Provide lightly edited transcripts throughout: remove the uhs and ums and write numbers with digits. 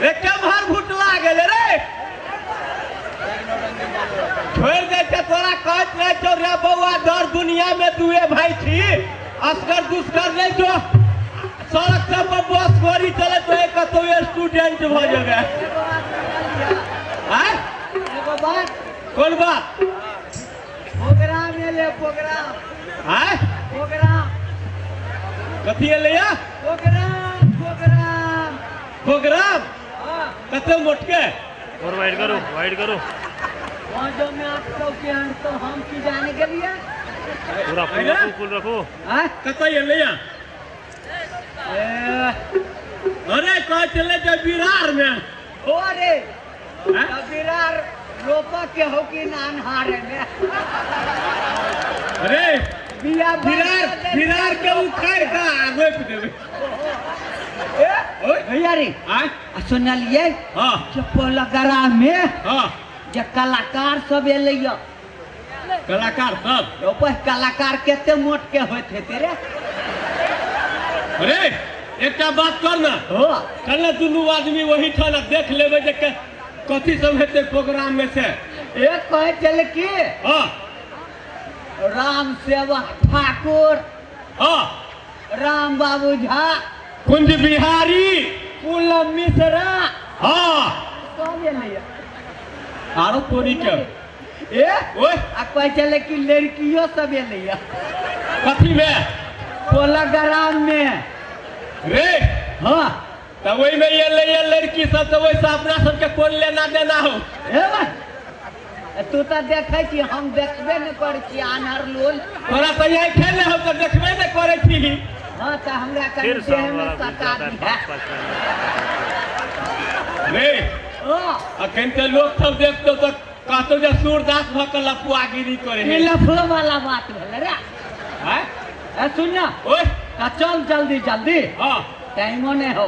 रे केम्हर भुटला गेलै रे छोड़ि दै छै तोरा कहैत रहै छौ रे बौआ दर दुनिया में दुए भाई छी असगर दुसगर नहि जो सड़क सब पर बस गाड़ी चलैत रहे कतौ स्टूडेंट भऽ जेबै। आँय एगो बात। कोन बात? प्रोग्राम एलै प्रोग्राम। आँय प्रोग्राम कथी एलैया? Programme programme programme. हाँ कते मोटके? और वाइट करो वाइट करो। पाँचों में 800 के अंत तो हम की जाने के लिए पूरा फुल रखो फुल रखो। हाँ कतऽ एलैया? अरे कहै छलै जे बिरार में। हो रे बिरार रोपा के हो कि नानहारे में? अरे बिरार बिरार के उखाड़ के रोपि देबै। भैया रे आँय सुनलियै हाँ जे पोलगरा में हाँ जे कलाकार सब एलैया। कलाकार सब? कलाकार कते मोट के होइत हेतै रे? अरे एकटा बात कर ना हो चल ना दुनू आदमी वही ठान देख लेबै जे कथी सब हेतै प्रोग्राम में से। एक कहै छलै कि हाँ राम सेवक ठाकुर हाँ राम बाबू झा कुंज बिहारी पूनम मिश्रा हाँ सब एलैया। आरो तोरी के ए ओए आ कहै छलै कि लड़कियो सब एलैया। कथी में? प्रोग्राम में रे हाँ तऽ ओहिमे एलैया लड़की सब तऽ ओहिसँ अपना सबके कोन लेना देना हो? हे भाई तू तऽ देखै छी हम देखबे नहि करै छी आन्हर लोल। तोरा तऽ यही खेल हो तऽ देखबे नहि करै छी। हाँ तऽ हमरा कनि देह में सटा दिहे। रे अखन तऽ लोक सब देखतौ तऽ कहतौ जे सूरदास भऽ कऽ लफुआगिरी करै है। लफुआ वाला बात भेलै रे। आँय सुन ना ओए तऽ चल जल्दी जल्दी। हाँ टाइमो नहि हो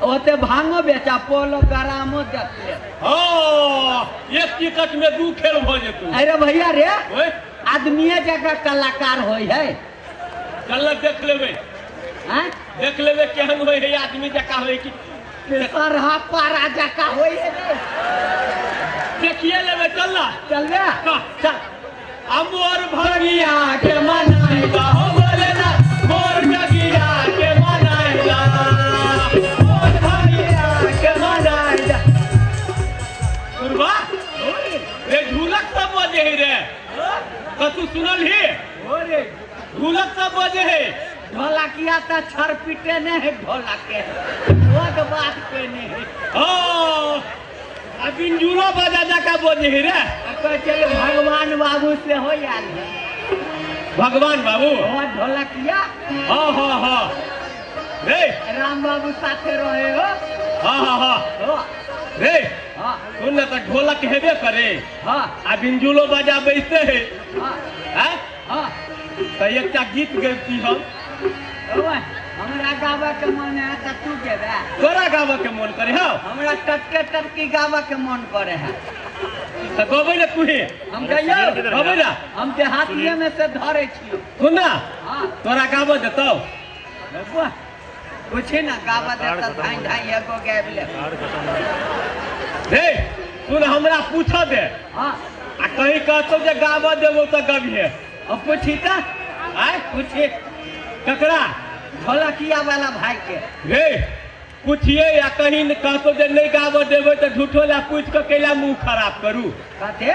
ओते भांगो बेचा पोलो गरामो देखले। हाँ एक टिकट में दू खेल भऽ जेतौ। अरे भैया रे ओए आदमीए जकाँ कलाकार होइ है। चल देख लेबै। आँय देख लेबै केहन होइ है आदमी जकाँ होइ कि सरहा पारा जकाँ होइ है रे। देखिए लेबै चल ना चल रे चल। अमोर भगिया के मनाइला हो बोलेना मोर भगिया के मनाइला मोर भगिया के मनाइला। कुरबा रे ढोलक सब बजे है रे कतू सुनल ही? हो रे ढोलक सब बजे है। ढोलकिया तऽ छरपीटे नहि है ढोलक के बहुत बात के नहीं है। हाँ आ बिंजुरो बजा जका बजे है रे। कहै छलै भगवान बाबू से हो आयल है। भगवान बाबू हाँ ढोलकिया हाँ हाँ हाँ रे राम बाबू साथे रहे हो। हाँ हाँ हाँ रे हाँ सुन ना तऽ ढोलक हेबे करे। हाँ आ बिंजुलो बजा बैसते है। हाँ हाँ तऽ एकटा गीत गैबती हम। हमरा गाबऽ के मन है तऽ तू गेबे? तोरा गाबऽ के मन करे हौ? हमरा टटके टटकी गाबऽ के मन करे है। तऽ गबै ने तूही। हम गइयो गबै ना। हम देहातिये में से धरै छियौ। सुन ना हाँ तोरा गाबऽ देतौ? पूछे ना गाबऽ देतौ धाइ धाइ एगो गाबि लेब। रे सुन हमरा पूछऽ दे। हाँ आ कहीं कहतौ जे गाबऽ देबौ तऽ गबिहे। अब पूछी तऽ? आँय पूछी ककरा? ढोलकिया वाला भाई के। रे पूछिए या कहीं कहतो जे नहीं गाबऽ देबै तऽ झूठो ला पूछि कऽ कैला मुँह खराब करू? कथे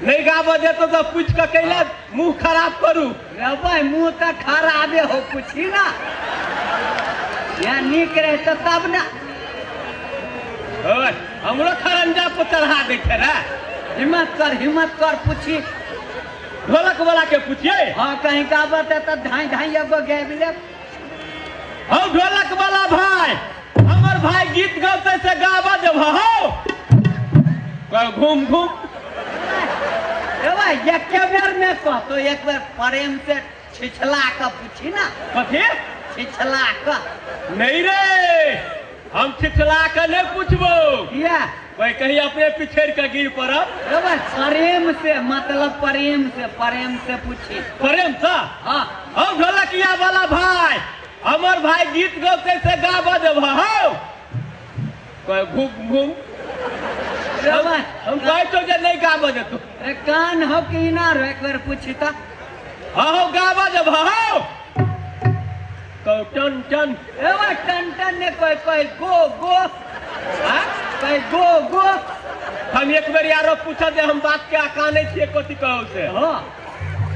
नहीं गाबऽ देतौ तऽ पूछि कऽ कैला मुँह खराब करू? रे भाई मुँह तऽ खराबे हो पूछी ना या नीक रहतौ तब ना। ओए हमरो खरंजा पर चढ़ा दै छै रे। हिम्मत कर पूछी। ढोलक वाला के पूछिए? हाँ कहीं गाबऽ देतौ धाइ धाइ एगो गाबि लेब। हौ ढोलक वाला भाई हमर भाई गीत गौतै से गाबऽ देबह हौ? घूम घूम ए भाई एके बेर में कहतो एक बेर प्रेम से छिछला कऽ पूछी ना। कथी? छिछला कऽ। नहीं रे हम छिछला कऽ नहीं पूछबो। किया? भाई कहीं अपने पिछड़ के गिर पड़ब। रे प्रेम से मतलब प्रेम से पूछी। प्रेम से? हाँ हौ ढोलकिया वाला भाई हमर भाई गीत गौतै से गाबऽ देबह हौ? कहे घूम घूम। हम कहै छौ जे नहीं गाबऽ देतौ। रे कान हो कि इनार हो, एक बेर पूछी त। हाँ हो गाबऽ देब। हाँ कहो टन टन। ए बा टन टन ने कोई कोई गो गो। हाँ कोई गो गो। हम एक बेर यारो पूछा दे, हम बात के अकाने छियै कथी कहौ से। हाँ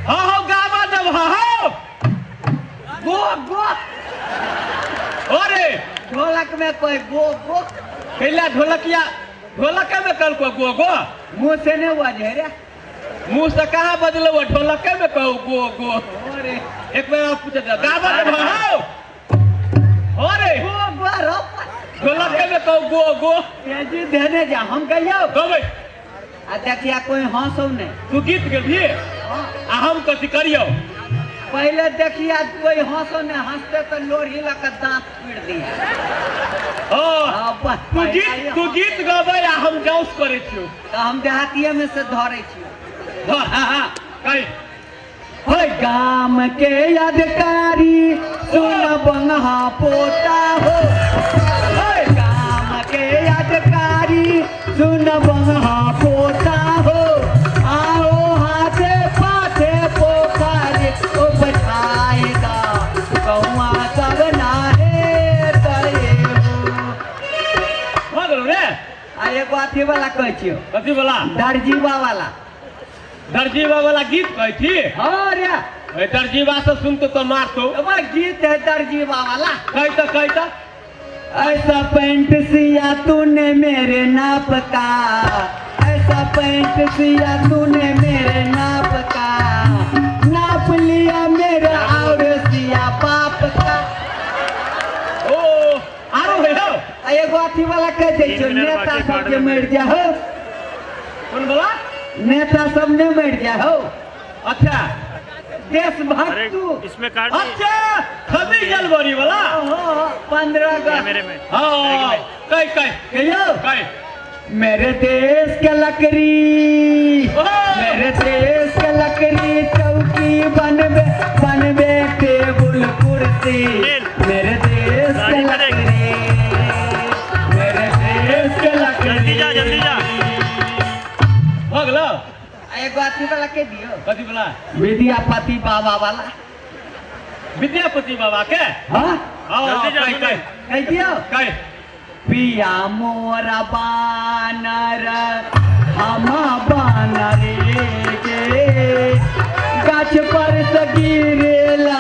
हाँ हो गाबऽ देब। हाँ गो गो। अरे ढोलक में कोई गो गो। कैला ढोलकिया ढोलके में कहलको गो गो। मुँह से नहीं बजे रे। मुँह से कहाँ बजलो, ढोलके में कहू गो गो। अरे एक बेर और पूछे दे, गाबऽ देब। हाँ अरे गो गो रो ढोलके में कहू गो गो। तेजी देने जा हम कहियो गबै। आ देखिया कोई हंसौ नहीं। तू गीत गेबही आ हम कथी करियौ? पहले देखिया कोई हंसो नहीं, हंसते तो लोढ़ी लग के दांत पीड़ दिया। तू गीत गबै आ हम डांस करै छियौ। तो हम देहातिये में से धरै छियौ। हाँ हाँ कहि। होय गाम के अधिकारी सुन बंगहा पोता हो। होय गाम के अधिकारी सुन बंगहा पोता हो। आओ हाथे पाथे पोखर ओ बैठाएगा कौआ सब नाहे तये हो। भऽ गेलौ रे। आ एगो अथी वाला कहै छियौ। कथी वाला? दर्जीवा वाला। दर्जीवा वाला गीत कहै छी? हाँ रे। ए दर्जीवा से सुनतो तो मारतो। एगो गीत है दर्जीवा वाला। कहि त कहि त। ऐसा पैंट सिया तूने मेरे नाप का, ऐसा पैंट सिया तूने मेरे नाप का, नाप लिया मेरा और सिया पाप का। ओ आरो है हो। आ एगो अथी वाला कह दै छौ, नेता सब जे मरि जा हो। कोन वाला? नेता सब ने मरि जा हो। अच्छा देशभक्त तू। इसमें कार्ड। अच्छा 26 जनवरी वाला। 15 अगस्त। मेरे में। हाँ कह कह कहियो। कह। मेरे देश के लकड़ी, मेरे देश के लकड़ी चौकी बनबे बनबे टेबुल कुर्सी। मेरे देश के लकड़ी, मेरे देश के लकड़ी। जल्दी जा जल्दी जा। भऽ गेलौ। एगो अथी वाला के दियो। कथी वाला? विद्यापति बाबा वाला। विद्यापति बाबा के? हाँ जल्दी जा कह कह दियो। कह। पिया मोरा बानर हम बानर के, गाछ पर से गिरेला